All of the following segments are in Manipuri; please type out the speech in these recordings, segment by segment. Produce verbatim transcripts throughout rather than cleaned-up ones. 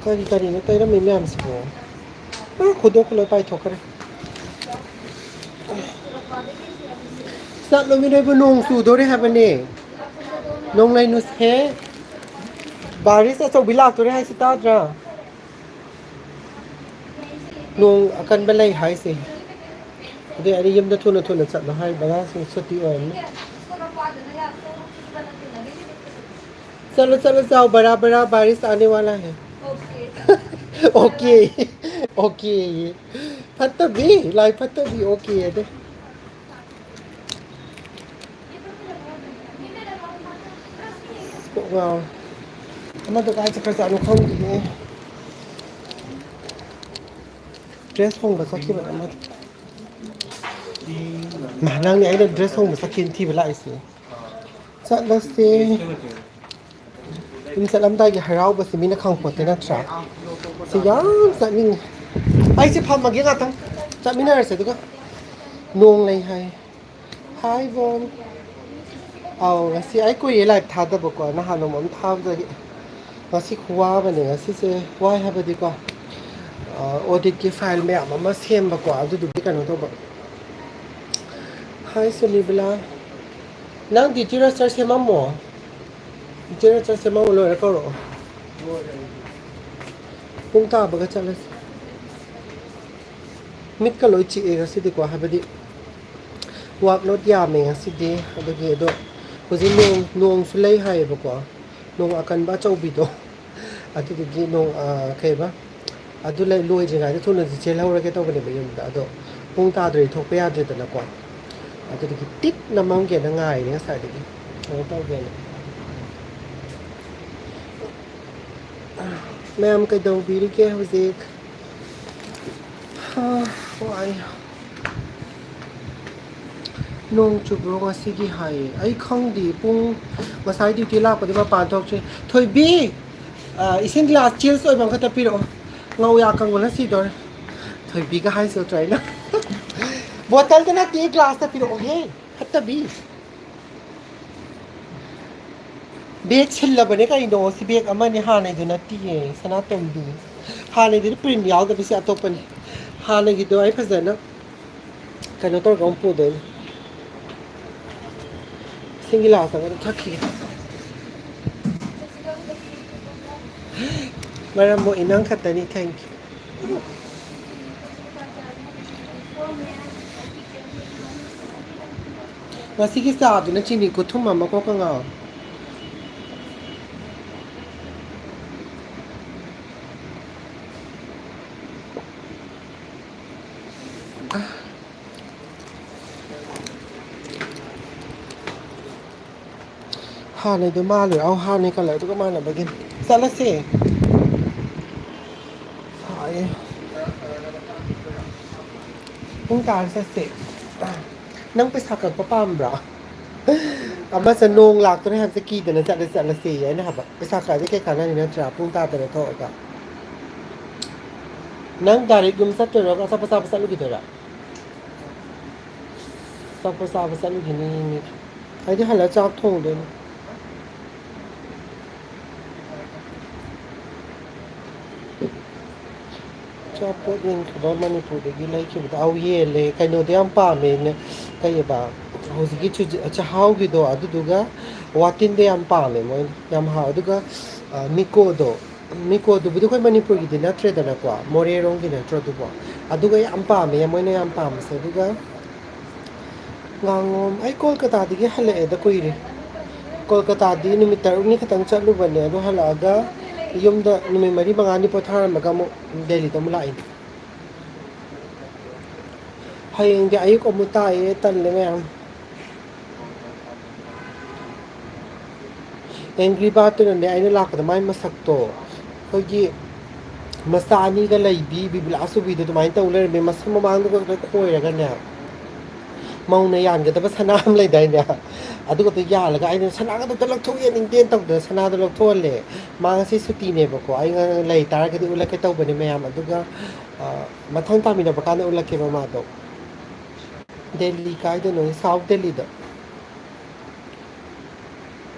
ꯀꯔꯤ ꯀꯔꯤꯅꯣ ꯇꯩꯔꯝꯃꯤ ꯃꯌꯥꯝꯁꯤꯕꯣ? ꯑ, ꯈꯨꯗꯣꯞꯀ ꯂꯣꯏ ꯄꯥꯏꯊꯣꯛꯈ꯭ꯔꯦ꯫ ꯆꯠꯂꯣꯃꯤ ꯅꯣꯏꯕꯨ, ꯅꯣꯡ ꯆꯨꯗꯣꯔꯦ ꯍꯥꯏꯕꯅꯦ꯫ ꯅꯣꯡꯂꯩ ꯅꯨꯡꯁꯤꯠ꯫ ꯕꯥꯔꯤꯁ ꯑꯆꯧꯕꯤ ꯂꯥꯛꯇꯣꯔꯦ ꯍꯥꯏꯁꯤ ꯇꯥꯗ꯭ꯔꯥ? ꯅꯣꯡ ꯑꯀꯟꯕ ꯂꯩ ꯍꯥꯏꯁꯦ꯫ ꯑꯗꯨꯏ ꯑꯩꯅ ꯌꯨꯝꯗ ꯊꯨꯅ ꯊꯨꯅ ꯆꯠꯂꯣ ꯍꯥꯏ, ꯕꯔꯥꯁꯤꯡ ꯁꯨꯇꯤ ꯑꯣꯏꯔꯝꯅꯤ꯫ ꯆꯠꯂꯣ, ꯆꯠꯂꯣ, ꯆꯥꯎ, ꯕꯔꯥ, ꯕꯔꯥ, ꯕꯥꯔꯤꯁ ꯑꯥꯅꯦ ꯋꯥꯂꯥ ꯍꯦ꯫ ꯑꯣꯀꯦ꯫ ꯑꯣꯀꯦ꯫ ꯐꯠꯇꯕꯤ, ꯂꯥꯏ ꯐꯠꯇꯕꯤ, ꯑꯣꯀꯦ ꯑꯗꯨ꯫ ꯀꯣꯛ ꯉꯥꯎꯔꯦ꯫ ꯑꯃꯗꯣ ꯀꯥꯏ ꯆꯠꯈ꯭ꯔꯖꯥꯠꯅꯣ ꯈꯪꯗꯦꯅꯦ꯫ ꯗ꯭ꯔꯦꯁ ꯍꯣꯡꯕ ꯆꯠꯈꯤꯕꯅꯦ ꯑꯃꯗꯣ꯫ ꯃꯥ, ꯅꯪꯅꯦ ꯑꯩꯅ ꯗ꯭ꯔꯦꯁ ꯍꯣꯡꯕ ꯆꯠꯈꯤꯅ ꯊꯤꯕ ꯂꯥꯛꯏꯁꯦ꯫ ꯆꯠꯂꯁꯦ꯫ ꯌꯨꯝ ꯆꯠꯂꯝꯗꯥꯏꯒꯤ ꯍꯔꯥꯎꯕꯁꯦ ꯃꯤꯅ ꯈꯪꯄꯣꯠꯇꯦ ꯅꯠꯇ꯭ꯔꯥ? ꯁꯤ ꯌꯥꯝ ꯆꯠꯅꯤꯡꯉꯤ꯫ ꯑꯩꯁꯦ ꯐꯝꯃꯒꯦ ꯉꯥꯛꯇꯪ꯫ ꯆꯠꯃꯤꯟꯅꯔꯁꯦ ꯑꯗꯨꯒ꯫ ꯅꯣꯡ ꯂꯩ ꯍꯥꯏ꯫ ꯍꯥꯏ ꯕꯣꯟ꯫ ꯑꯧ, ꯉꯁꯤ ꯑꯩ ꯀꯨꯏꯔꯦ ꯂꯥꯏꯚ ꯊꯥꯗꯕꯀꯣ, ꯅꯍꯥꯟ ꯅꯣꯡꯃ ꯑꯃ ꯊꯥꯕꯗꯒꯤ꯫ ꯉꯁꯤ ꯈꯨꯋꯥ ꯑꯃꯅꯦ ꯉꯁꯤꯁꯦ, ꯋꯥꯏ ꯍꯥꯏꯕꯗꯤꯀꯣ, ꯑ, ꯑꯣꯗꯤꯠꯀꯤ ꯐꯥꯏꯜ ꯃꯌꯥꯝ ꯑꯃ ꯁꯦꯝꯕꯀꯣ, ꯑꯗꯨꯗꯨꯒꯤ ꯀꯩꯅꯣ ꯇꯧꯕ꯫ ꯍꯥꯏ ꯁꯨꯅꯤꯕꯂꯥ, ꯅꯪ ꯗꯤꯇꯤ ꯔꯣꯁꯇꯔ ꯁꯦꯝꯃꯝꯃꯣ꯫ ꯗꯤꯇꯤ ꯔꯣꯁꯇꯔ ꯁꯦꯝꯃꯝꯃꯣ, ꯂꯣꯏꯔ ꯀꯧꯔꯛꯑꯣ꯫ ꯄꯨꯡ ꯇꯥꯕꯒ ꯆꯠꯂꯁꯤ꯫ ꯃꯤꯠꯀ ꯂꯣꯏ ꯆꯤꯛꯑꯦ ꯉꯁꯤꯗꯤꯀꯣ, ꯍꯥꯏꯕꯗꯤ ꯋꯥꯛꯂꯣꯠ ꯌꯥꯝꯃꯦ ꯉꯁꯤꯗꯤ꯫ ꯑꯗꯨꯒꯤ ꯑꯗꯣ ꯍꯧꯖꯤꯛ ꯅꯣꯡ, ꯅꯣꯡꯁꯨ ꯂꯩ ꯍꯥꯏꯌꯦꯕꯀꯣ, ꯅꯣꯡ ꯑꯀꯟꯕ ꯑꯆꯧꯕꯤꯗꯣ꯫ ꯑꯗꯨꯗꯨꯒꯤ ꯅꯣꯡ, ꯑ, ꯀꯩꯕ, ꯑꯗꯨ ꯂꯩ-, ꯂꯣꯏꯗ꯭ꯔꯤꯉꯩꯗ ꯊꯨꯅꯁꯨ ꯆꯦꯜꯍꯧꯔꯒꯦ ꯇꯧꯕꯅꯦꯕ ꯌꯨꯝꯗ꯫ ꯑꯗꯣ ꯄꯨꯡ ꯇꯥꯗ꯭ꯔꯗꯤ ꯊꯣꯛꯄ ꯌꯥꯗ꯭ꯔꯦꯗꯅꯀꯣ꯫ ꯑꯗꯨꯗꯨꯒꯤ ꯇꯤꯛ ꯅꯝꯃꯝꯒꯦꯅ ꯉꯥꯏꯔꯤꯅꯦ ꯉꯁꯥꯏꯗꯒꯤ꯫ ꯀꯩꯅꯣ ꯇꯧꯒꯦꯅ꯫ ꯃꯌꯥꯝ ꯀꯩꯗꯧꯕꯤꯔꯤꯒꯦ ꯍꯧꯖꯤꯛ? ꯍꯥ, ꯋꯥꯏ꯫ ꯅꯣꯡ ꯆꯨꯕ꯭ꯔꯣ ꯉꯁꯤꯒꯤ ꯍꯥꯏꯌꯦ? ꯑꯩ ꯈꯪꯗꯦ꯫ ꯄꯨꯡ, ꯉꯁꯥꯏ ꯗ꯭ꯌꯨꯇꯤ ꯂꯥꯛꯄꯗꯤ ꯃꯄꯥꯟ ꯊꯣꯛꯇ꯭ꯔꯤ꯫ ꯊꯣꯏꯕꯤ! ꯑ, ꯏꯁꯤꯡ ꯒ꯭ꯂꯥꯁ ꯆꯤꯜꯁ ꯑꯣꯏꯕ ꯑꯃꯈꯛꯇ ꯄꯤꯔꯛꯑꯣ꯫ ꯉꯧ ꯌꯥ ꯀꯪꯕꯅ ꯁꯤꯗꯣꯔꯦ꯫ ꯊꯣꯏꯕꯤꯒ ꯍꯥꯏꯁꯨ ꯇ꯭ꯔꯥꯏꯅ꯫ ꯕꯣꯇꯜꯗ ꯅꯠꯇꯦ, ꯒ꯭ꯂꯥꯁꯇ ꯄꯤꯔꯛꯑꯣꯍꯦ꯫ ꯐꯠꯇꯕꯤ꯫ ꯕꯦꯒ ꯁꯤꯜꯂꯕꯅꯦ ꯀꯩꯅꯣ? ꯁꯤ ꯕꯦꯒ ꯑꯃꯅꯦ, ꯍꯥꯟꯅꯩꯗꯨ ꯅꯠꯇꯤꯌꯦ, ꯁꯅꯥꯇꯣꯝꯕꯤ꯫ ꯍꯥꯟꯅꯩꯗꯨꯗꯤ ꯄ꯭ꯔꯤꯟ ꯌꯥꯎꯗꯕꯤ, ꯁꯤ ꯑꯇꯣꯞꯄꯅꯤ꯫ ꯍꯥꯟꯅꯒꯤꯗꯣ ꯑꯩ ꯐꯖꯅ ꯀꯩꯅꯣ ꯇꯧꯔꯒ ꯑꯃꯨꯛ ꯄꯨꯗꯣꯏꯅꯤ꯫ ꯏꯁꯤꯡ ꯒꯤꯂꯥꯁ ꯑꯃ ꯊꯛꯈꯤꯒꯦ꯫ ꯃꯔꯝ ꯃꯣꯛꯏ ꯅꯪ ꯈꯛꯇꯅꯤ꯫ Thank you. ꯉꯁꯤꯒꯤ ꯆꯥꯗꯨꯅ ꯆꯤꯅꯤ ꯈꯨꯊꯨꯝ ꯑꯃ, ꯀꯣꯛꯀ ꯉꯥꯎ꯫ ꯍꯥꯟꯅꯩꯗꯣ ꯃꯥꯜꯂꯨꯔꯦ꯫ ꯑꯧ, ꯍꯥꯟꯅꯩ ꯀꯂꯔꯗꯨꯒ ꯃꯥꯟꯅꯕꯒꯤꯅꯤ꯫ ꯆꯠꯂꯁꯦ꯫ ꯁꯥꯏꯌꯦ꯫ ꯄꯨꯡ ꯇꯥꯔ ꯆꯠꯁꯦ꯫ ꯅꯪ ꯄꯩꯁꯥ ꯀꯛꯄ ꯄꯥꯝꯕ꯭ꯔꯣ? ꯑꯃꯁꯦ ꯅꯣꯡ ꯂꯥꯛꯇꯣꯔꯦ ꯍꯥꯏꯕꯁꯦ ꯀꯤꯗꯅ ꯆꯠꯂꯦ, ꯆꯠꯂꯁꯦ ꯑꯩꯅ ꯍꯥꯏꯕ꯫ ꯄꯩꯁꯥ ꯀꯛꯑꯗꯤ ꯀꯩ ꯀꯥꯟꯅꯅꯤ ꯅꯠꯇ꯭ꯔꯥ? ꯄꯨꯡ ꯇꯥꯗꯅ ꯊꯣꯛꯑꯒ꯫ ꯅꯪ direct ꯌꯨꯝ ꯆꯠꯇꯣꯏꯔꯣ? ꯑꯆꯥꯄꯣꯠ ꯆꯥꯕ ꯆꯠꯂꯨꯈꯤꯗꯣꯏꯔꯣ? ꯑꯆꯥꯄꯣꯠ ꯆꯥꯕ ꯆꯠꯂꯨꯈꯤꯅꯤ ꯃꯤ꯫ ꯑꯩꯗꯤ ꯍꯜꯂ ꯆꯥꯛ ꯊꯣꯡꯗꯣꯏꯅꯤ꯫ ꯑꯆꯥꯄꯣꯠ ꯌꯦꯟꯈꯤꯕ ꯃꯅꯤꯄꯨꯔꯗꯒꯤ ꯂꯩꯈꯤꯕꯗ, ꯑꯧ, ꯌꯦꯜꯂꯦ꯫ ꯀꯩꯅꯣꯗꯣ ꯌꯥꯝ ꯄꯥꯝꯃꯦ꯫ ꯀꯩꯑꯕ, ꯍꯧꯖꯤꯛꯀꯤ ꯆꯨꯖ-, ꯆꯥꯛꯍꯥꯎꯒꯤꯗꯣ, ꯑꯗꯨꯗꯨꯒ ꯋꯥꯇꯤꯟꯗꯣ ꯌꯥꯝ ꯄꯥꯝꯃꯦ ꯃꯣꯏꯅ꯫ ꯌꯥꯝ ꯍꯥꯎ-, ꯑꯗꯨꯒ, ꯑ, ꯃꯤꯀꯣꯗꯣ, ꯃꯤꯀꯣꯗꯨꯕꯨꯗꯤ ꯑꯩꯈꯣꯏ ꯃꯅꯤꯄꯨꯔꯒꯤꯗꯤ ꯅꯠꯇ꯭ꯔꯦꯗꯅꯀꯣ, ꯃꯣꯔꯦꯔꯣꯝꯒꯤ ꯅꯠꯇ꯭ꯔꯣ ꯑꯗꯨꯕꯣ? ꯑꯗꯨꯒ ꯌꯥꯝ ꯄꯥꯝꯃꯦ ꯃꯣꯏꯅ ꯌꯥꯝ ꯄꯥꯝꯕꯁꯦ꯫ ꯑꯗꯨꯒ ꯉꯥꯉꯣꯝ, ꯑꯩ ꯀꯣꯜꯀꯇꯥꯗꯒꯤ ꯍꯜꯂꯛꯑꯦꯗ ꯀꯨꯏꯔꯦ꯫ ꯀꯣꯜꯀꯇꯥꯗꯤ ꯅꯨꯃꯤꯠ ꯇꯔꯨꯛꯅꯤ ꯈꯛꯇꯪ ꯆꯠꯂꯨꯕꯅꯦ, ꯑꯗꯨ ꯍꯜꯂꯛꯑꯒ ꯌꯨꯝꯗ ꯅꯨꯃꯤꯠ ꯃꯔꯤ ꯃꯉꯥꯅꯤ ꯄꯣꯊꯥꯔꯝꯃꯒ ꯑꯃꯨꯛ ꯗꯦꯜꯂꯤꯗ ꯑꯃꯨꯛ ꯂꯥꯛꯏꯅꯦ꯫ ꯍꯌꯦꯡꯗꯤ ꯑꯌꯨꯛ ꯑꯃꯨꯛ ꯇꯥꯏꯌꯦ, ꯇꯜꯂꯦ ꯃꯌꯥꯝ꯫ Angry Bird ꯇꯨꯅꯅꯦ, ꯑꯩꯅ ꯂꯥꯛꯄꯗ ꯃꯥꯏ ꯃꯁꯛꯇꯣ ꯑꯩꯈꯣꯏꯒꯤ ꯃꯆꯥ ꯑꯅꯤꯒ ꯂꯩꯕꯤ ꯕꯤꯕꯨꯂꯥ ꯆꯨꯕꯤꯗꯣ ꯑꯗꯨꯃꯥꯏꯅ ꯇꯧ ꯂꯩꯔꯝꯃꯦ꯫ ꯃꯁꯝ ꯃꯃꯥꯡꯗꯨꯒ ꯂꯣꯏ ꯈꯣꯏꯔꯒꯅꯦ, ꯃꯧꯅ ꯌꯥꯟꯒꯗꯕ ꯁꯅꯥ ꯑꯃ ꯂꯩꯗꯥꯏꯅꯦ, ꯑꯗꯨꯒꯗꯣ ꯌꯥꯜꯂꯒ ꯑꯩꯅ ꯁꯅꯥꯒꯗꯣ ꯑꯝꯇ ꯂꯧꯊꯣꯛ ꯌꯦꯡꯅꯤꯡꯗꯦꯅ ꯇꯧꯗꯅ ꯁꯅꯥꯗꯣ ꯂꯧꯊꯣꯛꯍꯜꯂꯦ꯫ ꯃꯥ ꯉꯁꯤ ꯁꯨꯇꯤꯅꯦꯕꯀꯣ, ꯑꯩ ꯉ-, ꯂꯩ ꯇꯥꯔꯒꯗꯤ ꯎꯠꯂꯛꯀꯦ ꯇꯧꯕꯅꯦ ꯃꯌꯥꯝ꯫ ꯑꯗꯨꯒ, ꯑ, ꯃꯊꯪ ꯇꯥꯃꯤꯟꯅꯕ ꯀꯥꯟꯗ ꯎꯠꯂꯛꯀꯦꯕ ꯃꯥꯗꯣ꯫ ꯗꯦꯜꯂꯤ ꯀꯥꯏꯗꯅꯣ? ꯁꯥꯎꯠ ꯗꯦꯜꯂꯤꯗ꯫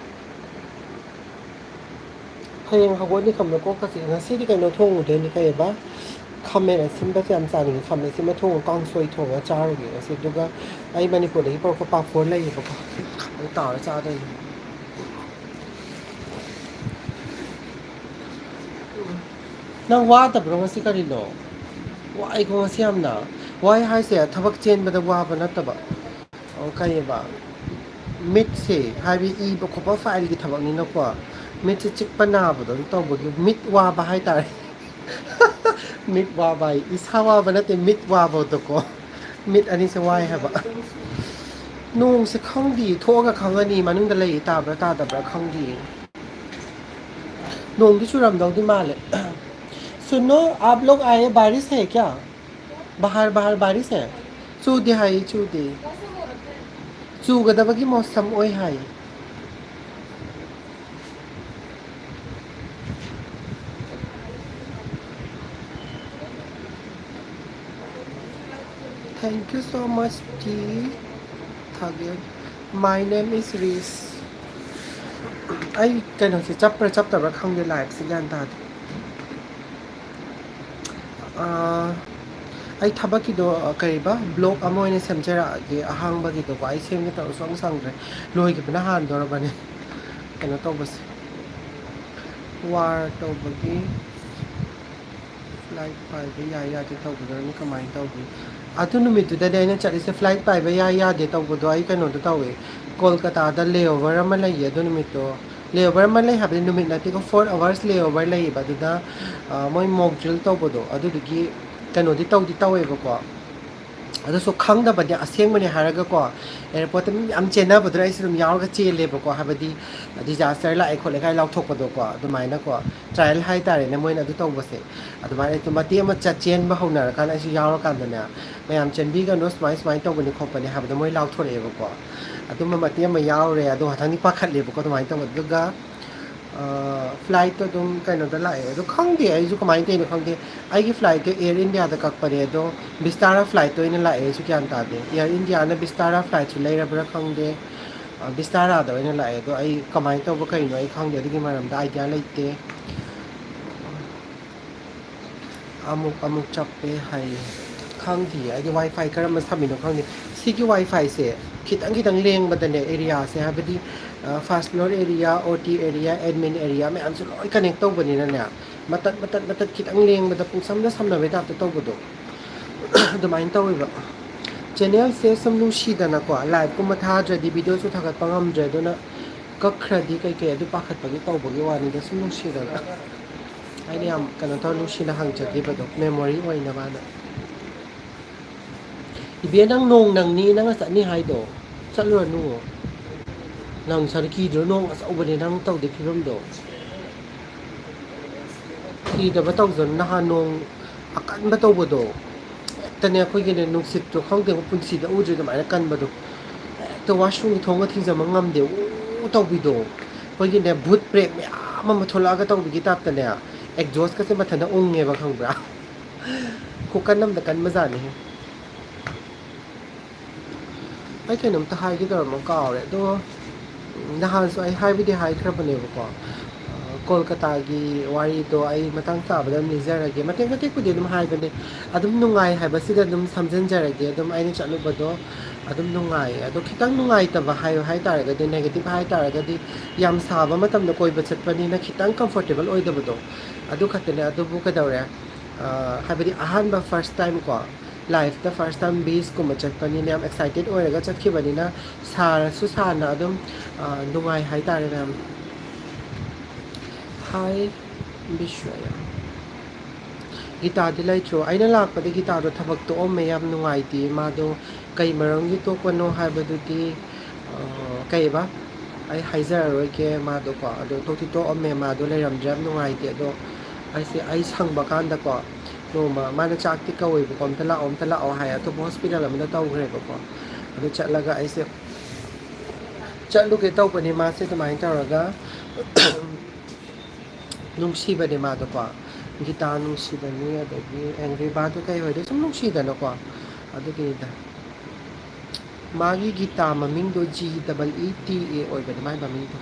ꯍꯌꯦꯡ ꯍꯧꯒꯠꯅꯤ ꯈꯪꯕ꯭ꯔꯥ ꯀꯣꯛꯀꯁꯦ? ꯉꯁꯤꯗꯤ ꯀꯩꯅꯣ ꯊꯣꯡꯉꯨꯗꯣꯏꯅꯤ, ꯀꯩꯑꯕ? ꯈꯥꯃꯦꯟ ꯑꯁꯤꯟꯕꯁꯦ ꯌꯥꯝ ꯆꯥꯅꯤꯡꯉꯤ꯫ ꯈꯥꯃꯦꯟ ꯑꯁꯤꯟꯕ ꯊꯣꯡꯉꯒ ꯀꯥꯡꯁꯣꯏ ꯊꯣꯡꯉꯒ ꯆꯥꯔꯨꯒꯦ ꯉꯁꯤ꯫ ꯑꯗꯨꯒ ꯑꯩ ꯃꯅꯤꯄꯨꯔꯗꯒꯤ ꯄꯨꯔꯛꯄ ꯄꯥꯐꯣꯔ ꯂꯩꯌꯦꯕꯀꯣ, ꯑꯗꯨ ꯇꯥꯎꯔ ꯆꯥꯗꯣꯏꯅꯤ꯫ ꯅꯪ ꯋꯥꯗꯕ꯭ꯔꯣ ꯉꯁꯤ ꯀꯔꯤꯅꯣ? ꯋꯥꯏꯀꯣ ꯉꯁꯤ ꯌꯥꯝꯅ꯫ ꯋꯥꯏ ꯍꯥꯏꯁꯦ ꯊꯕꯛ ꯆꯦꯟꯕꯗ ꯋꯥꯕ ꯅꯠꯇꯕ꯫ ꯑꯣ, ꯀꯩꯑꯕ? ꯃꯤꯠꯁꯦ, ꯍꯥꯏꯕꯗꯤ ꯏꯕ ꯈꯣꯠꯄ ꯐꯥꯏꯜꯒꯤ ꯊꯕꯛꯅꯤꯅꯀꯣ, ꯃꯤꯠꯁꯦ ꯆꯤꯛꯄ ꯅꯥꯕꯗꯣ ꯑꯗꯨ ꯇꯧꯕꯒꯤ ꯃꯤꯠ ꯋꯥꯕ ꯍꯥꯏꯇꯥꯔꯦ꯫ ꯃꯤꯠ ꯋꯥꯕ ꯍꯥꯏ, ꯏꯁꯥ ꯋꯥꯕ ꯅꯠꯇꯦ, ꯃꯤꯠ ꯋꯥꯕꯗꯣꯀꯣ꯫ ꯃꯤꯠ ꯑꯅꯤꯁꯦ ꯋꯥꯏ ꯍꯥꯏꯕ꯫ ꯅꯣꯡꯁꯦ ꯈꯪꯗꯤꯌꯦ, ꯊꯣꯛꯑꯒ ꯈꯪꯉꯅꯤ ꯃꯅꯨꯡꯗ ꯂꯩ ꯇꯥꯕ꯭ꯔꯥ ꯇꯥꯗꯕ꯭ꯔꯥ ꯈꯪꯗꯤꯌꯦ꯫ ꯅꯣꯡꯗꯤ ꯆꯨꯔꯝꯗꯧꯗꯤ ꯃꯥꯜꯂꯦ꯫ सुनो, आप लोग आए, बारिश है क्या? बाहर, बाहर बारिश है? ꯆꯨꯗꯦ ꯍꯥꯏꯌꯦ, ꯆꯨꯗꯦ꯫ ꯆꯨꯒꯗꯕꯒꯤ ꯃꯣꯁꯝ ꯑꯣꯏ ꯍꯥꯏꯌꯦ꯫ Thank you so much, tea. ꯊꯥꯒꯦ꯫ My name is Riz. ꯑꯩ ꯀꯩꯅꯣꯁꯦ ꯆꯞꯄ꯭ꯔꯥ ꯆꯞꯇꯕ꯭ꯔꯥ ꯈꯪꯗꯦ, ꯂꯥꯏꯐꯁꯦ ꯒ꯭ꯌꯥꯟ ꯇꯥꯗꯦ꯫ ꯑꯥ, ꯑꯩ ꯊꯕꯛꯀꯤꯗꯣ, ꯀꯩꯕ, ꯕ꯭ꯂꯣꯛ ꯑꯃ ꯑꯣꯏꯅ ꯁꯦꯝꯖꯔꯛꯑꯒꯦ ꯑꯍꯥꯡꯕꯒꯤꯗꯣꯀꯣ꯫ ꯑꯩ ꯁꯦꯝꯒꯦ ꯇꯧꯔꯁꯨ ꯑꯃꯨꯛ ꯁꯪꯗ꯭ꯔꯦ, ꯂꯣꯏꯈꯤꯕꯅ ꯍꯥꯟꯗꯣꯔꯕꯅꯦ꯫ ꯀꯩꯅꯣ ꯇꯧꯕꯁꯦ, ꯋꯥꯔ ꯇꯧꯕꯒꯤ꯫ ꯐ꯭ꯂꯥꯏꯠ ꯄꯥꯏꯕ ꯌꯥꯏ ꯌꯥꯗꯦ ꯇꯧꯕꯗꯨꯅ ꯀꯃꯥꯏꯅ ꯇꯧꯒꯦ? ꯑꯗꯨ ꯅꯨꯃꯤꯠꯇꯨꯗꯗꯤ ꯑꯩꯅ ꯆꯠꯂꯤꯁꯦ ꯐ꯭ꯂꯥꯏꯠ ꯄꯥꯏꯕ ꯌꯥꯏ ꯌꯥꯗꯦ ꯇꯧꯕꯗꯣ ꯑꯩ ꯀꯩꯅꯣꯗꯣ ꯇꯧꯋꯦ, ꯀꯣꯜꯀꯇꯥꯗ layover ꯑꯃ ꯂꯩꯌꯦ ꯑꯗꯨ ꯅꯨꯃꯤꯠꯇꯣ꯫ Layover ꯑꯃ ꯂꯩ ꯍꯥꯏꯕꯗꯤ ꯅꯨꯃꯤꯠ ꯅꯠꯇꯦꯀꯣ, four hours layover ꯂꯩꯌꯦꯕ꯫ ꯑꯗꯨꯗ, ꯑ, ꯃꯣꯏ mock drill ꯇꯧꯕꯗꯣ ꯑꯗꯨꯗꯨꯒꯤ ꯀꯩꯅꯣꯗꯤ ꯇꯧꯗꯤ ꯇꯧꯋꯦꯕꯀꯣ꯫ ꯑꯗꯨꯁꯨ ꯈꯪꯗꯕꯅꯦ, ꯑꯁꯦꯡꯕꯅꯦ ꯍꯥꯏꯔꯒꯀꯣ, ꯑꯦꯌꯥꯔꯄꯣꯔꯠꯇ ꯃꯤ ꯃꯌꯥꯝ ꯆꯦꯟꯅꯕꯗꯨꯗ ꯑꯩꯁꯨ ꯑꯗꯨꯝ ꯌꯥꯎꯔꯒ ꯆꯦꯜꯂꯦꯕꯀꯣ꯫ ꯍꯥꯏꯕꯗꯤ disaster ꯂꯥꯛꯑꯦ ꯈꯣꯠꯂꯦ ꯀꯥꯏꯅ ꯂꯥꯎꯊꯣꯛꯄꯗꯣꯀꯣ, ꯑꯗꯨꯃꯥꯏꯅꯀꯣ꯫ Trial ꯍꯥꯏꯇꯥꯔꯦꯅꯦ ꯃꯣꯏꯅ ꯑꯗꯨ ꯇꯧꯕꯁꯦ꯫ ꯑꯗꯨꯃꯥꯏꯅ ꯑꯩꯁꯨ ꯃꯇꯦꯛ ꯑꯃ ꯆꯠ-, ꯆꯦꯟꯕ ꯍꯧꯅꯔꯀꯥꯟꯗ ꯑꯩꯁꯨ ꯌꯥꯎꯔꯀꯥꯟꯗꯅꯦ, "ꯃꯌꯥꯝ ꯆꯦꯟꯕꯤꯒꯅꯨ, ꯁꯨꯃꯥꯏ ꯁꯨꯃꯥꯏꯅ ꯇꯧꯕꯅꯤ ꯈꯣꯠꯄꯅꯤ" ꯍꯥꯏꯕꯗꯣ ꯃꯣꯏ ꯂꯥꯎꯊꯣꯔꯛꯑꯦꯕꯀꯣ꯫ ꯑꯗꯨꯝꯕ ꯃꯇꯦꯛ ꯑꯃ ꯌꯥꯎꯔꯦ, ꯑꯗꯣ ꯉꯥꯛꯇꯪꯗꯤ ꯄꯥꯈꯠꯂꯦꯕꯀꯣ ꯑꯗꯨꯃꯥꯏꯅ ꯇꯧꯕꯗꯣ꯫ ꯑꯗꯨꯒ, ꯑ, ꯐ꯭ꯂꯥꯏꯠꯇꯣ ꯑꯗꯨꯝ ꯀꯩꯅꯣꯗ ꯂꯥꯛꯑꯦ꯫ ꯑꯗꯣ ꯈꯪꯗꯦ, ꯑꯩꯁꯨ ꯀꯃꯥꯏꯅ ꯇꯧꯔꯤꯅꯣ ꯈꯪꯗꯦ꯫ ꯑꯩꯒꯤ ꯐ꯭ꯂꯥꯏꯠꯇꯣ Air Indiaꯗ ꯀꯛꯄꯅꯦ, ꯑꯗꯣ Vistara ꯐ꯭ꯂꯥꯏꯠꯇ ꯑꯣꯏꯅ ꯂꯥꯛꯑꯦ꯫ ꯑꯩꯁꯨ ꯒ꯭ꯌꯥꯟ ꯇꯥꯗꯦ, Air Indiaꯅ Vistara ꯐ꯭ꯂꯥꯏꯠꯁꯨ ꯂꯩꯔꯕ꯭ꯔꯥ ꯈꯪꯗꯦ꯫ ꯕꯤꯁꯇꯥꯔꯥꯗ ꯑꯣꯏꯅ ꯂꯥꯛꯑꯦ꯫ ꯑꯗꯣ ꯑꯩ ꯀꯃꯥꯏꯅ ꯇꯧꯕ ꯀꯩꯅꯣ ꯑꯩ ꯈꯪꯗꯦ, ꯑꯗꯨꯒꯤ ꯃꯔꯝꯗ ꯑꯥꯏꯗꯤꯌꯥ ꯂꯩꯇꯦ꯫ ꯑꯃꯨꯛ ꯑꯃꯨꯛ ꯆꯞꯄꯦ ꯍꯥꯏꯌꯦ꯫ ꯈꯪꯗꯤꯌꯦ, ꯑꯩꯗꯤ ꯋꯥꯏ ꯐꯥꯏ ꯀꯔꯝꯕ ꯁꯝꯃꯤꯅꯣ ꯈꯪꯗꯦ꯫ ꯁꯤꯒꯤ ꯋꯥꯏ ꯐꯥꯏꯁꯦ ꯈꯤꯇꯪ ꯈꯤꯇꯪ ꯂꯦꯡꯕꯗꯅꯦ, ꯑꯦꯔꯤꯌꯥꯁꯦ, ꯍꯥꯏꯕꯗꯤ, ꯑ, first floor area, O T area, admin area ꯃꯌꯥꯝꯁꯦ ꯂꯣꯏ ꯀꯅꯦꯛ ꯇꯧꯕꯅꯤꯅꯅꯦ, ꯃꯇꯠ ꯃꯇꯠ ꯃꯇꯠ ꯈꯤꯇꯪ ꯂꯦꯡꯕꯗ ꯄꯨꯡꯁꯝꯗ ꯁꯝꯅꯕꯩ ꯇꯥꯏꯞꯇ ꯇꯧꯕꯗꯣ꯫ ꯑꯗꯨꯃꯥꯏꯅ ꯇꯧꯋꯦꯕ꯫ ꯆꯦꯅꯦꯜꯁꯦ ꯁꯨꯝ ꯅꯨꯡꯁꯤꯗꯅꯀꯣ, ꯂꯥꯏꯚꯀꯨꯝꯕ ꯊꯥꯗ꯭ꯔꯗꯤ, ꯚꯤꯗꯤꯑꯣꯁꯨ ꯊꯥꯒꯠꯄ ꯉꯝꯗ꯭ꯔꯦ, ꯑꯗꯨꯅ ꯀꯛꯈ꯭ꯔꯗꯤ ꯀꯩꯀꯩ ꯑꯗꯨ ꯄꯥꯈꯠꯄꯒꯤ ꯇꯧꯕꯒꯤ ꯋꯥꯅꯤꯗ, ꯁꯨꯝ ꯅꯨꯡꯁꯤꯗꯅ꯫ ꯑꯩꯅ ꯌꯥꯝ ꯀꯩꯅꯣ ꯇꯧꯔ ꯅꯨꯡꯁꯤꯅ ꯍꯪꯖꯈꯤꯕꯗꯣ, ꯃꯦꯃꯣꯔꯤ ꯑꯣꯏꯅꯕꯅ꯫ ꯏꯕꯦ, ꯅꯪ ꯅꯣꯡ ꯅꯪꯅꯤ, ꯅꯪꯅ ꯆꯠꯅꯤ ꯍꯥꯏꯗꯣ, ꯆꯠꯂꯨꯔꯅꯨ꯫ ꯅꯪ ꯁꯔ ꯀꯤꯗ꯭ꯔꯣ? ꯅꯣꯡ ꯑꯆꯧꯕꯅꯦ ꯅꯪ ꯇꯧꯗꯣꯏ ꯐꯤꯕꯝꯗꯣ꯫ ꯀꯤꯗꯕ ꯇꯧꯖꯅꯨ, ꯅꯍꯥꯟ ꯅꯣꯡ ꯑꯀꯟꯕ ꯇꯧꯕꯗꯣ, ꯍꯦꯛꯇꯅꯦ ꯑꯩꯈꯣꯏꯒꯤꯅꯦ ꯅꯨꯡꯁꯤꯠꯇꯣ ꯈꯪꯗꯦꯕ, ꯄꯨꯟꯁꯤꯗ ꯎꯗ꯭ꯔꯤ ꯑꯗꯨꯃꯥꯏꯅ ꯀꯟꯕꯗꯣ꯫ ꯍꯦꯛꯇ ꯋꯥꯁꯔꯨꯝꯒꯤ ꯊꯣꯡꯒ ꯊꯤꯡꯖꯕ ꯉꯝꯗꯦ ꯎ ꯇꯧꯕꯤꯗꯣ꯫ ꯑꯩꯈꯣꯏꯒꯤꯅꯦ ꯚꯨꯠ ꯄ꯭ꯔꯦꯠ ꯃꯌꯥꯝ ꯑꯃ ꯊꯣꯛꯂꯛꯑꯒ ꯇꯧꯕꯤꯒꯤ ꯇꯥꯏꯞꯇꯅꯦ, ꯑꯦꯛꯖꯣꯁꯀꯁꯦ ꯃꯊꯟꯇ ꯎꯪꯉꯦꯕ ꯈꯪꯕ꯭ꯔꯥ? ꯈꯨꯀꯟ ꯑꯝꯗ ꯀꯟꯕꯖꯥꯠꯅꯤꯍꯦ꯫ ꯑꯩ ꯀꯩꯅꯣꯝꯇ ꯍꯥꯏꯒꯦ ꯇꯧꯔꯝꯃ ꯀꯥꯎꯔꯦ꯫ ꯑꯗꯣ ꯅꯍꯥꯟꯁꯨ ꯑꯩ ꯍꯥꯏꯕꯨꯗꯤ ꯍꯥꯏꯈ꯭ꯔꯕꯅꯦꯕꯀꯣ, ꯑ, ꯀꯣꯜꯀꯇꯥꯒꯤ ꯋꯥꯔꯤꯗꯣ ꯑꯩ ꯃꯇꯥꯡ ꯆꯥꯕꯗ ꯑꯗꯨꯝ ꯂꯤꯖꯔꯒꯦ꯫ ꯃꯇꯦꯛ ꯃꯇꯦꯛꯄꯨꯗꯤ ꯑꯗꯨꯝ ꯍꯥꯏꯕꯅꯦ, ꯑꯗꯨꯝ ꯅꯨꯡꯉꯥꯏ ꯍꯥꯏꯕꯁꯤꯗ ꯑꯗꯨꯝ ꯁꯝꯖꯤꯟꯖꯔꯒꯦ꯫ ꯑꯗꯨꯝ ꯑꯩꯅ ꯆꯠꯂꯨꯕꯗꯣ ꯑꯗꯨꯝ ꯅꯨꯡꯉꯥꯏꯌꯦ꯫ ꯑꯗꯣ ꯈꯤꯇꯪ ꯅꯨꯡꯉꯥꯏꯇꯕ ꯍꯥꯏꯌꯨ ꯍꯥꯏ ꯇꯥꯔꯒꯗꯤ, ꯅꯦꯒꯦꯇꯤꯞ ꯍꯥꯏ ꯇꯥꯔꯒꯗꯤ, ꯌꯥꯝ ꯁꯥꯕ ꯃꯇꯝꯗ ꯀꯣꯏꯕ ꯆꯠꯄꯅꯤꯅ ꯈꯤꯇꯪ ꯀꯝꯐꯣꯔꯇꯦꯕꯜ ꯑꯣꯏꯗꯕꯗꯣ, ꯑꯗꯨ ꯈꯛꯇꯅꯦ꯫ ꯑꯗꯨꯕꯨ ꯀꯩꯗꯧꯔꯦ? ꯑ, ꯍꯥꯏꯕꯗꯤ ꯑꯍꯥꯟꯕ, ꯐꯥꯔꯁ ꯇꯥꯏꯝ ꯀꯣ, ꯂꯥꯏꯐꯇ ꯐꯥꯔꯁ ꯇꯥꯏꯝ ꯕꯤꯁꯀꯨꯝꯕ ꯆꯠꯄꯅꯤꯅ ꯌꯥꯝ ꯑꯦꯛꯁꯥꯏꯇꯦꯠ ꯑꯣꯏꯔꯒ ꯆꯠꯈꯤꯕꯅꯤꯅ, ꯁꯥꯔꯁꯨ ꯁꯥꯅ ꯑꯗꯨꯝ, ꯑ, ꯅꯨꯡꯉꯥꯏ ꯍꯥꯏꯇꯥꯔꯦ ꯃꯌꯥꯝ꯫ ꯍꯥꯏ ꯕꯤꯁ꯭ꯋꯥꯌꯥ꯫ ꯒꯤꯇꯥꯗꯤ ꯂꯩꯇ꯭ꯔꯣ? ꯑꯩꯅ ꯂꯥꯛꯄꯗ ꯒꯤꯇꯥꯗꯣ ꯊꯕꯛ ꯇꯣꯛꯑꯝꯃꯦ, ꯌꯥꯝ ꯅꯨꯡꯉꯥꯏꯇꯦ꯫ ꯃꯥꯗꯣ ꯀꯩ ꯃꯔꯝꯒꯤ ꯇꯣꯛꯄꯅꯣ ꯍꯥꯏꯕꯗꯨꯗꯤ, ꯑ, ꯀꯩꯕ? ꯑꯩ ꯍꯥꯏꯖꯔꯔꯣꯏꯒꯦ ꯃꯥꯗꯣꯀꯣ꯫ ꯑꯗꯣ ꯇꯣꯛꯇꯤ ꯇꯣꯛꯑꯝꯃꯦ, ꯃꯥꯗꯣ ꯂꯩꯔꯝꯗ꯭ꯔꯦ, ꯌꯥꯝ ꯅꯨꯡꯉꯥꯏꯇꯦ꯫ ꯑꯗꯣ ꯑꯩꯁꯦ, ꯑꯩ ꯁꯪꯕ ꯀꯥꯟꯗꯀꯣ, ꯅꯣꯡꯃ ꯃꯥꯅ ꯆꯥꯛꯇꯤ ꯀꯧꯋꯦꯕꯀꯣ, "ꯑꯝꯇ ꯂꯥꯛꯑꯣ, ꯑꯝꯇ ꯂꯥꯛꯑꯣ" ꯍꯥꯏ꯫ ꯑꯇꯣꯞꯄ ꯍꯣꯁꯄꯤꯇꯥꯜ ꯑꯃꯗ ꯇꯧꯈ꯭ꯔꯦꯕꯀꯣ꯫ ꯑꯗꯨ ꯆꯠꯂꯒ ꯑꯩꯁꯦ ꯆꯠꯂꯨꯒꯦ ꯇꯧꯕꯅꯤ ꯃꯥꯁꯦ ꯑꯗꯨꯃꯥꯏꯅ ꯇꯧꯔꯒ꯫ ꯅꯨꯡꯁꯤꯕꯅꯦ ꯃꯥꯗꯣꯀꯣ, ꯒꯤꯇꯥ ꯅꯨꯡꯁꯤꯕꯅꯤ, ꯑꯗꯒꯤ ꯑꯦꯡꯒ꯭ꯔꯤ ꯕꯥꯔꯗ ꯀꯩ ꯑꯣꯏꯗꯣꯏ ꯁꯨꯝ ꯅꯨꯡꯁꯤꯗꯅꯀꯣ, ꯑꯗꯨꯒꯤꯅꯤꯗ꯫ ꯃꯥꯒꯤ ꯒꯤꯇꯥ ꯃꯃꯤꯡꯗꯣ G double E T A ꯑꯣꯏꯕꯅꯦ ꯃꯥꯏ ꯃꯃꯤꯡꯗꯣ꯫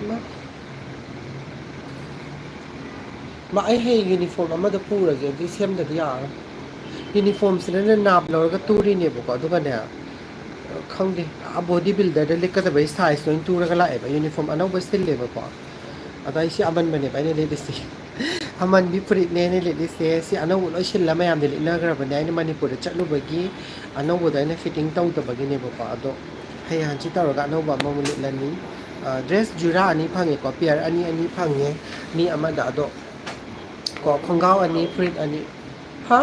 ꯃꯥ, ꯃꯥ, ꯑꯩ ꯍꯌꯦꯡ ꯌꯨꯅꯤꯐꯣꯔꯝ ꯑꯃꯗ ꯄꯨꯔꯒꯦ, ꯑꯗꯨꯗꯤ ꯁꯦꯝꯗꯗꯤ ꯌꯥꯔꯔꯣꯏ꯫ ꯌꯨꯅꯤꯐꯣꯔꯝꯁꯤꯅꯅꯦ ꯅꯥꯞ ꯂꯧꯔꯒ ꯇꯨꯔꯤꯅꯦꯕꯀꯣ, ꯑꯗꯨꯒꯅꯦ, ꯈꯪꯗꯦ, ꯑꯥ, ꯕꯣꯗꯤ ꯕꯤꯜꯗꯔꯗ ꯂꯤꯠꯀꯗꯕꯩ ꯁꯥꯏꯖ ꯂꯣꯏ ꯇꯨꯔꯒ ꯂꯥꯛꯑꯦꯕ꯫ ꯌꯨꯅꯤꯐꯣꯔꯝ ꯑꯅꯧꯕ ꯁꯤꯜꯂꯦꯕꯀꯣ, ꯑꯗꯣ ꯑꯩ ꯁꯤ ꯑꯃꯟꯕꯅꯦꯕ ꯑꯩꯅ ꯂꯤꯠꯂꯤꯁꯦ꯫ ꯑꯃꯟꯕꯤ ꯐꯨꯔꯤꯠꯅꯦ ꯑꯩꯅ ꯂꯤꯠꯂꯤꯁꯦ꯫ ꯁꯤ ꯑꯅꯧꯕ ꯂꯣꯏ ꯁꯤꯜꯂ ꯃꯌꯥꯝꯗꯤ ꯂꯤꯠꯅꯈ꯭ꯔꯕꯅꯦ꯫ ꯑꯩꯅ ꯃꯅꯤꯄꯨꯔꯗ ꯆꯠꯂꯨꯕꯒꯤ ꯑꯅꯧꯕꯗꯣ ꯑꯩꯅ ꯐꯤꯠꯇꯤꯡ ꯇꯧꯗꯕꯒꯤꯅꯦꯕꯀꯣ꯫ ꯑꯗꯣ ꯍꯌꯦꯡ ꯍꯪꯆꯤꯠ ꯇꯧꯔꯒ ꯑꯅꯧꯕ ꯑꯃꯃꯨꯛ ꯂꯤꯠꯂꯅꯤ꯫ ꯑ, ꯗ꯭ꯔꯦꯁ ꯖꯨꯔꯥ ꯑꯅꯤ ꯐꯪꯉꯦꯀꯣ, ꯄꯤꯌꯔ ꯑꯅꯤ ꯑꯅꯤ ꯐꯪꯉꯦ ꯃꯤ ꯑꯃꯗ꯫ ꯑꯗꯣ ꯀꯣ, ꯈꯣꯡꯒ꯭ꯔꯥꯎ ꯑꯅꯤ, ꯐꯨꯔꯤꯠ ꯑꯅꯤ꯫ ꯍꯥ?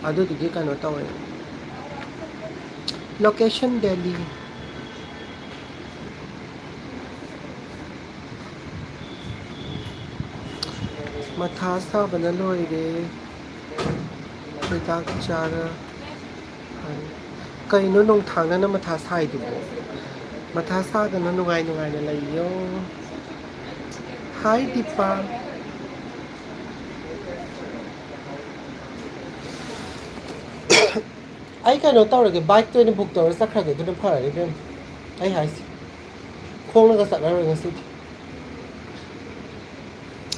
ꯑꯗꯨꯗꯨꯒꯤ ꯀꯩꯅꯣ ꯇꯧꯋꯦ꯫ Location Delhi꯫ ꯃꯊꯥ ꯁꯥꯕꯅ ꯂꯣꯏꯔꯦ꯫ ꯍꯤꯗꯥꯛ ꯆꯥꯔ ꯀꯩꯅꯣ ꯅꯣꯡꯊꯥꯡꯅꯅ ꯃꯊꯥ ꯁꯥꯏꯗꯨꯕꯣ? ꯃꯊꯥ ꯁꯥꯒꯅꯨ, ꯅꯨꯡꯉꯥꯏ ꯅꯨꯡꯉꯥꯏꯅ ꯂꯩꯌꯣ꯫ ꯍꯥꯏ ꯗꯤꯄꯥ꯫ ꯑꯩ ꯀꯩꯅꯣ ꯇꯧꯔꯒꯦ, ꯕꯥꯏꯛꯇ ꯑꯣꯏꯅ ꯕꯨꯛ ꯇꯧꯔ ꯆꯠꯈ꯭ꯔꯒꯦ, ꯑꯗꯨꯅ ꯐꯔꯅꯤ ꯏꯕꯦꯝꯃ꯫ ꯑꯩ ꯍꯥꯏꯁꯦ, ꯈꯣꯡꯅꯒ ꯆꯠꯂꯔꯣꯏ ꯉꯁꯤꯗꯤ꯫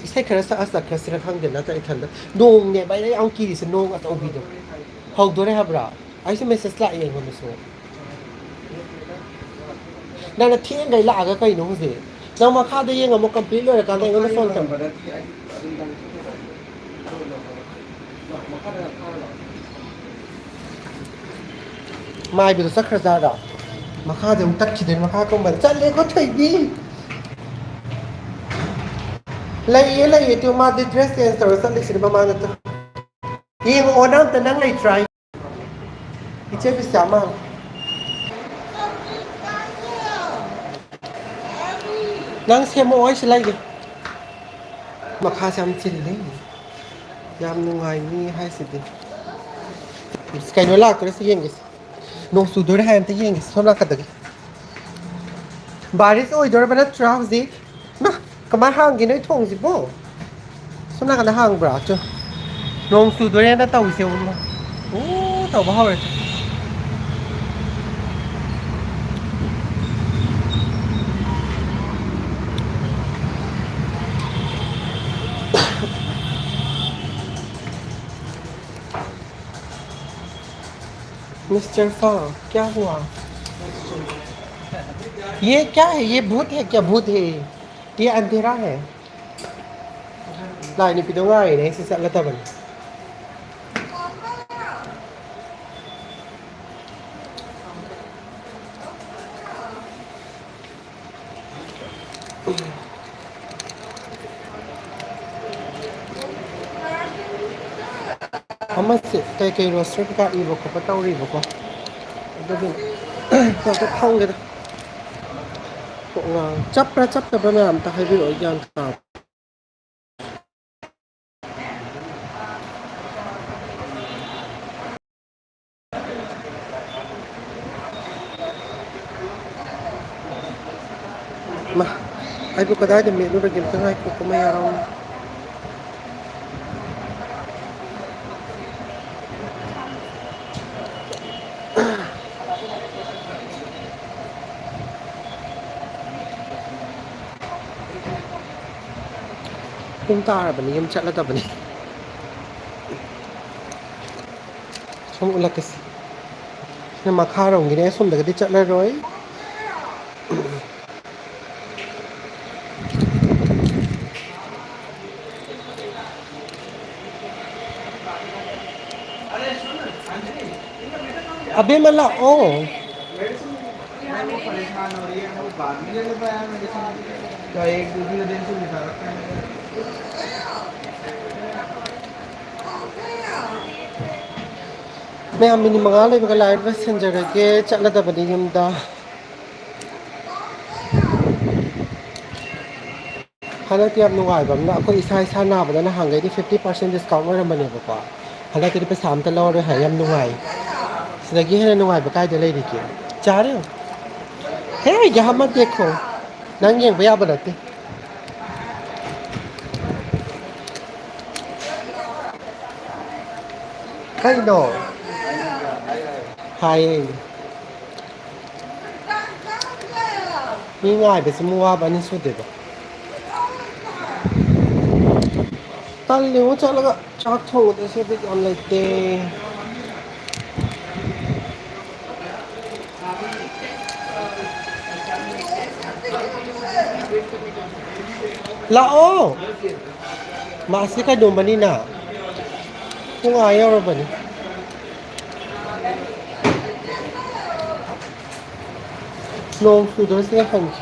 ꯏꯁꯩ ꯈꯔ ꯁꯛꯑ ꯆꯠꯈ꯭ꯔꯁꯤꯔ ꯈꯪꯗꯦ, ꯅꯠꯇ꯭ꯔ ꯏꯊꯟꯗ꯫ ꯅꯣꯡꯅꯦꯕ ꯑꯩꯅ ꯌꯥꯝ ꯀꯤꯔꯤꯁꯦ, ꯅꯣꯡ ꯑꯆꯧꯕꯤꯗꯣ꯫ ꯍꯧꯗꯣꯔꯦ ꯍꯥꯏꯕ꯭ꯔꯥ? ꯑꯩꯁꯨ ꯃꯦꯁꯦꯖ ꯂꯥꯛꯑꯦ ꯑꯩꯉꯣꯟꯗꯁꯨ꯫ ꯅꯪꯅ ꯊꯦꯡꯈꯩ ꯂꯥꯛꯑꯒ ꯀꯩꯅꯣ ꯍꯧꯖꯤꯛ? ꯅꯪ ꯃꯈꯥꯗ ꯌꯦꯡꯉꯝꯃꯣ, ꯀꯝꯄ꯭ꯂꯤꯠ ꯂꯣꯏꯔꯀꯥꯟꯗ ꯑꯩꯉꯣꯟꯗ ꯐꯣꯟ ꯇꯧ꯫ ꯃꯥꯏꯕꯗꯣ ꯆꯠꯈ꯭ꯔꯖꯥꯠꯔꯣ? ꯃꯈꯥꯗ ꯑꯃꯨꯛ ꯇꯠꯈꯤꯗꯣꯏꯅꯤ, ꯃꯈꯥ ꯀꯨꯝꯕꯗ꯫ ꯆꯠꯂꯦꯀꯣ ꯊꯣꯏꯕꯤ꯫ ꯂꯩꯌꯦ, ꯂꯩꯌꯦ, ꯇꯨ ꯃꯥꯗꯤ ꯗ꯭ꯔꯦꯁ ꯆꯦꯟꯖ ꯇꯧꯔ ꯆꯠꯂꯤꯁꯤꯅꯤ ꯃꯃꯥꯡꯗ꯫ ꯌꯦꯡꯉꯛꯑꯣ ꯅꯪ ꯑꯝꯇ, ꯅꯪ ꯂꯩꯇ꯭ꯔꯥ? ꯏꯆꯦ ꯕꯤꯁ꯭ꯌꯥꯃ꯫ ꯅꯪ ꯁꯦꯝꯃꯛꯑꯣ, ꯑꯩ ꯁꯤ ꯂꯩꯒꯦ꯫ ꯃꯈꯥꯁꯦ ꯌꯥꯝ ꯆꯤꯜꯂꯤ꯫ ꯌꯥꯝ ꯅꯨꯡꯉꯥꯏꯅꯤ ꯍꯥꯏꯁꯤꯗꯤ꯫ ꯀꯩꯅꯣ ꯂꯥꯛꯇꯣꯔꯦ, ꯁꯤ ꯌꯦꯡꯒꯦꯁꯦ꯫ ꯅꯣꯡ ꯆꯨꯗꯣꯔꯦ ꯍꯥꯏ, ꯑꯝꯇ ꯌꯦꯡꯒꯦꯁꯦ ꯁꯣꯝ ꯅꯥꯀꯟꯗꯒꯤ꯫ ꯕꯥꯔꯤꯁ ꯑꯣꯏꯗꯣꯔꯕ ꯅꯠꯇ꯭ꯔꯥ ꯍꯧꯖꯤꯛ? ꯃꯥ, ꯀꯃꯥꯏ ꯍꯥꯡꯒꯦ ꯅꯣꯏ ꯊꯣꯡꯁꯤꯕꯣ? ꯁꯣꯝ ꯅꯥꯀꯟꯗ ꯍꯥꯡꯕ꯭ꯔꯥ? ꯆꯨ-, ꯅꯣꯡ ꯆꯨꯗꯣꯔꯦꯅ ꯇꯧꯔꯤꯁꯦ꯫ ꯎ, ꯎ, ꯇꯧꯕ ꯍꯧꯔꯦ꯫ मिस्टर फा, क्या हुआ? ये क्या है? ये भूत है क्या? भूत है। ये अंधेरा है। ꯂꯥꯏ ꯅꯨꯄꯤꯗꯣ ꯉꯥꯏꯔꯤꯅꯦ, ꯑꯩꯁꯦ ꯆꯠꯂꯗꯕꯅꯤ꯫ ꯑꯃꯁꯦ ꯀꯩꯀꯩ ꯔꯣꯁꯇꯔ ꯀꯩꯀꯥ ꯏꯕ ꯈꯣꯠꯄ ꯇꯧꯔꯤꯕꯀꯣ꯫ ꯑꯗꯨꯒꯤ ꯈꯪꯗꯦꯗ꯫ ꯀꯣꯛ ꯉꯥꯎ-, ꯆꯞꯄ꯭ꯔꯥ ꯆꯞꯇꯕ꯭ꯔꯥ ꯃꯌꯥꯝ ꯑꯝꯇ ꯍꯥꯏꯕꯤꯔꯛꯑꯣ, ꯑꯩ ꯒ꯭ꯌꯥꯟ ꯇꯥꯗꯦ꯫ ꯃꯥ, ꯑꯩꯕꯨ ꯀꯗꯥꯏꯗ ꯃꯦꯠꯂꯨꯔꯒꯦ? ꯑꯝꯇ ꯉꯥꯏꯈꯣꯀꯣ, ꯃꯌꯥꯝ꯫ ꯄꯨꯡ ꯇꯥꯔꯕꯅꯤ, ꯌꯨꯝ ꯆꯠꯂꯗꯕꯅꯤ꯫ ꯁꯨꯝ ꯎꯠꯂꯛꯀꯦꯁꯦ꯫ ꯁꯤꯅ ꯃꯈꯥꯔꯣꯝꯒꯤꯅꯦ, ꯑꯁꯣꯝꯗꯒꯗꯤ ꯆꯠꯂꯔꯣꯏ꯫ ꯑꯕꯦꯝꯃ ꯂꯥꯛꯑꯣ꯫ ꯃꯌꯥꯝ ꯃꯤꯅꯤꯠ ꯃꯉꯥ ꯂꯩꯕꯒ ꯂꯥꯏꯔꯤꯛ ꯂꯣꯏꯁꯤꯟꯖꯔꯒꯦ, ꯆꯠꯂꯗꯕꯅꯤ ꯌꯨꯝꯗ꯫ ꯍꯟꯗꯛꯇꯤ ꯌꯥꯝ ꯅꯨꯡꯉꯥꯏꯕ ꯑꯃꯅ, ꯑꯩꯈꯣꯏ ꯏꯁꯥ ꯏꯁꯥ ꯅꯥꯕꯗ ꯅꯍꯥꯟꯈꯩꯗꯤ fifty percent discount ꯑꯣꯏꯔꯝꯕꯅꯦꯕꯀꯣ, ꯍꯟꯗꯛꯇꯤ ꯄꯩꯁꯥ ꯑꯝꯇ ꯂꯧꯔꯔꯣꯏ ꯍꯥꯏ꯫ ꯌꯥꯝ ꯅꯨꯡꯉꯥꯏ꯫ ꯁꯤꯗꯒꯤ ꯍꯦꯟꯅ ꯅꯨꯡꯉꯥꯏꯕ ꯀꯥꯏꯗ ꯂꯩꯔꯤꯒꯦ? ꯆꯥꯔꯦ꯫ ꯍꯦ, ꯌꯥꯍꯃꯠ ꯗꯦꯈꯣ꯫ ꯅꯪ ꯌꯦꯡꯕ ꯌꯥꯕ ꯅꯠꯇꯦ꯫ ꯀꯩꯅꯣ? ꯍꯥꯏꯌꯦ꯫ ꯃꯤ ꯉꯥꯏꯕꯁꯤ ꯃꯋꯥꯕ ꯑꯅꯤ ꯁꯨꯗꯦꯕ꯫ ꯇꯜꯂꯤꯉꯣ ꯆꯠꯂꯒ ꯆꯥꯛ ꯊꯣꯡꯕꯗꯁꯨ ꯕꯤꯠ ꯌꯥꯝ ꯂꯩꯇꯦ꯫ ꯂꯥꯛꯑꯣ꯫ ꯃꯥꯁꯤ ꯀꯩꯅꯣꯝꯃꯅꯤꯅ꯫ ꯄꯨꯡ ꯑꯥ ꯌꯧꯔꯕꯅꯤ꯫ ꯅꯣꯡ ꯆꯨꯗꯣꯏꯁꯦ ꯍꯪꯉꯤ꯫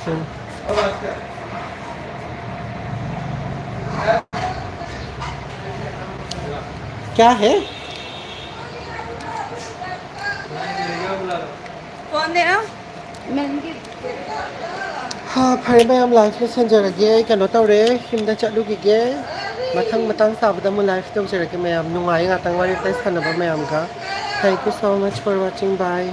ꯁꯤꯅꯤ꯫ क्या है? फोन दे ना। महंगी। ꯍꯥ, ꯐꯔꯦ ꯃꯌꯥꯝ, ꯂꯥꯏꯐ ꯂꯣꯏꯁꯤꯟꯖꯔꯒꯦ꯫ ꯑꯩ ꯀꯩꯅꯣ ꯇꯧꯔꯦ, ꯌꯨꯝꯗ ꯆꯠꯂꯨꯈꯤꯒꯦ꯫ ꯃꯊꯪ ꯃꯇꯥꯡ ꯆꯥꯕꯗ ꯑꯃꯨꯛ ꯂꯥꯏꯐ ꯇꯧꯖꯔꯛꯀꯦ ꯃꯌꯥꯝ꯫ ꯅꯨꯡꯉꯥꯏ ꯉꯥꯛꯇꯪ ꯋꯥꯔꯤ ꯋꯥꯇꯥꯏ ꯁꯥꯟꯅꯕ ꯃꯌꯥꯝꯒ꯫ Thank you so much for watching. Bye.